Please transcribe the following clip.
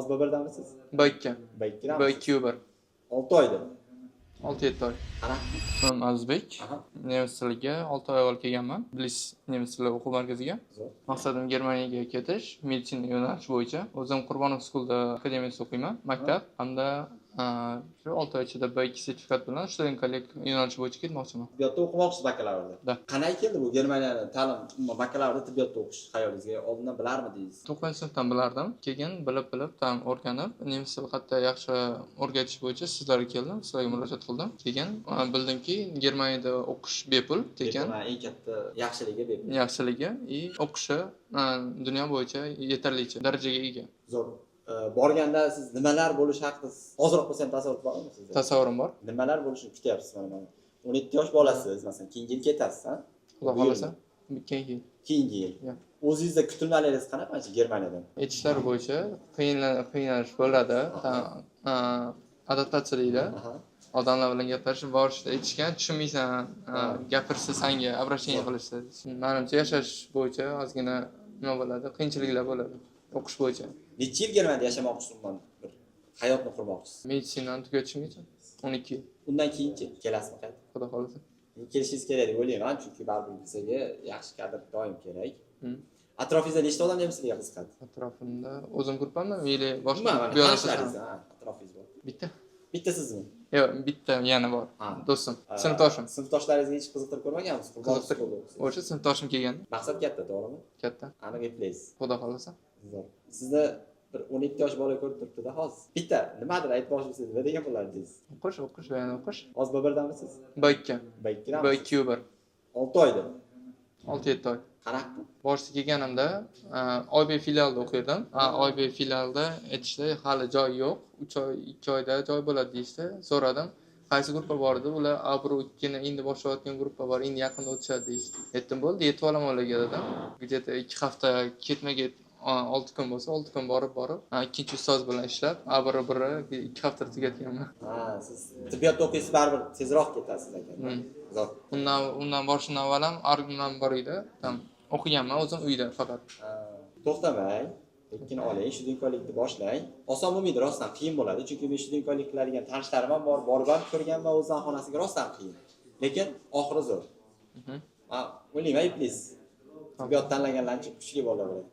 Hozir B1damisiz? B2. B2damisiz? B2 1. 6 oyda. 6-7 oy. Qanaqa? Ismim Azizbek. Nemis tiliga 6 oy avval kelganman. Bliss nemis tili o'quv markaziga. Zo'r. Maqsadim Germaniyaga ketish, meditsina yo'nalishi bo'yicha. O'zim Qurbonov School'da akademiyasida o'qiyman, maktab hamda shu 6 oy ichida B2 sertifikat bilan Studienkolleg yo'nalishi bo'yicha ketmoqchiman. Tibbiyotda o'qimoqchisiz bakalavrda. Да. Qanday keldi bu Germaniyani ta'lim, umuman bakalavrda tibbiyotda o'qish xayolingizga oldindan bilarmidingiz? 9 sinfdan bilardim. Keyin bilib-bilib, tam o'rganib, nemis tili qayerda yaxshi o'rgatish bo'yicha sizlarga keldim, sizlarga murojaat qildim. Keyin bildimki, Germaniyada o'qish bepul tekin. Bepul, ha, eng katta yaxshiligi bepul. Yaxshiligi и o'qishi dunyo bo'yicha yetarlicha darajaga ega. Zo'r. Borganda siz nimalar bo'lishi haqida ozroq bo'lsa ham tasavvur bormi sizda? Tasavvurim bor. Nimalar bo'lishini kutyapsiz mana mana. 17 yosh bolasiz, masalan, keyingi yil ketasiz, ha? Xudo Bu yilmi? xohlasa, keyingi yil. Keyingi yil. Ya. O'zingizda kutilmalaringiz qanaqa mana shu Germaniyadan? Aytishlari bo'yicha qiynalish bo'ladi. Adaptatsiya deydi. Odamlar bilan gaplashib borishda aytishgan, tushunmaysan, gapirsa sanga обращение qilishsa. Manimcha, yashash bo'yicha ozgina nima bo'ladi, qiyinchiliklar bo'ladi o'qish bo'yicha. Necha yil Germaniyada yashamoqchisiz umuman, bir hayotni qurmoqchisiz? Meditsinani tugatishimgacha 12 yil. Undan keyinchi kelasizmi qaytib? Xudo xohlasa. Kelishingiz kerak deb o'ylayman, chunki baribir bizga yaxshi kadr doim kerak. Atrofingizda nechta odam nemis tiliga qiziqadi? Atrofimda o'zim gruppamda или boshqa Umuman mana bu yoqda tanishlaringiz, ha, atrofingiz bor. Bitta. Bitta sizmi? Yo'q, bitta yana bor. Do'stim, sinfdoshim. Sinfdoshlaringizga hech qiziqtirib ko'rmaganmisiz? Qurbon Qiziqtirib- School'da o'qisiz. O'sha sinfdoshim kelgan. Maqsad katta, to'g'rimi? Katta. Aniq eplaysiz. Xudo xohlasa. Zo'r. Sizni bir 12 yosh bola ko'rib turibdi-da hozir. Bitta nimadir aytmoqchi bo'lsangiz, nima degan bo'lardingiz? O'qish, o'qish va yana o'qish. Hozir B1damisiz? B2. B2damisiz? B2 1. 6 oyda. 6-7 oy. Qanaqa? Boshida kelganimda OYB filialida o'qirdim. OYB filialida aytishdi, hali joy yo'q. 3 oy, 2 oyda joy bo'ladi deyishdi. So'radim. Qaysi gruppa bor edi? Ular A1 2ni endi boshlayotgan gruppa bor, endi yaqinda o'tishadi deyishdi. Aytdim, bo'ldi, yetib olaman ularga dedim. Где-то 2 hafta ketma-ket 6 kun bo'lsa, 6 kun borib-borib, ikkinchi ustoz bilan ishlab, A1 1 2 haftada tugatganman. Ha, siz tibbiyotda o'qiysiz, baribir tezroq ketasiz ekan. Zo'r. Undan borishimdan avval ham argument bor edi. Там o'qiganman o'zim uyda faqat. Ha, to'xtamang, ikkini oling, Studienkollegni boshlang. Oson bo'lmaydi, rostdan qiyin bo'ladi. Chunki men Studienkolleg qiladigan tanishlarim ham bor, borib ham ko'rganman o'zim xonasiga, rostdan qiyin. Lekin oxiri zo'r. Man o'ylayman, eplaysiz. Tibbiyot tanlaganlar kuchli bolalar bo'ladi.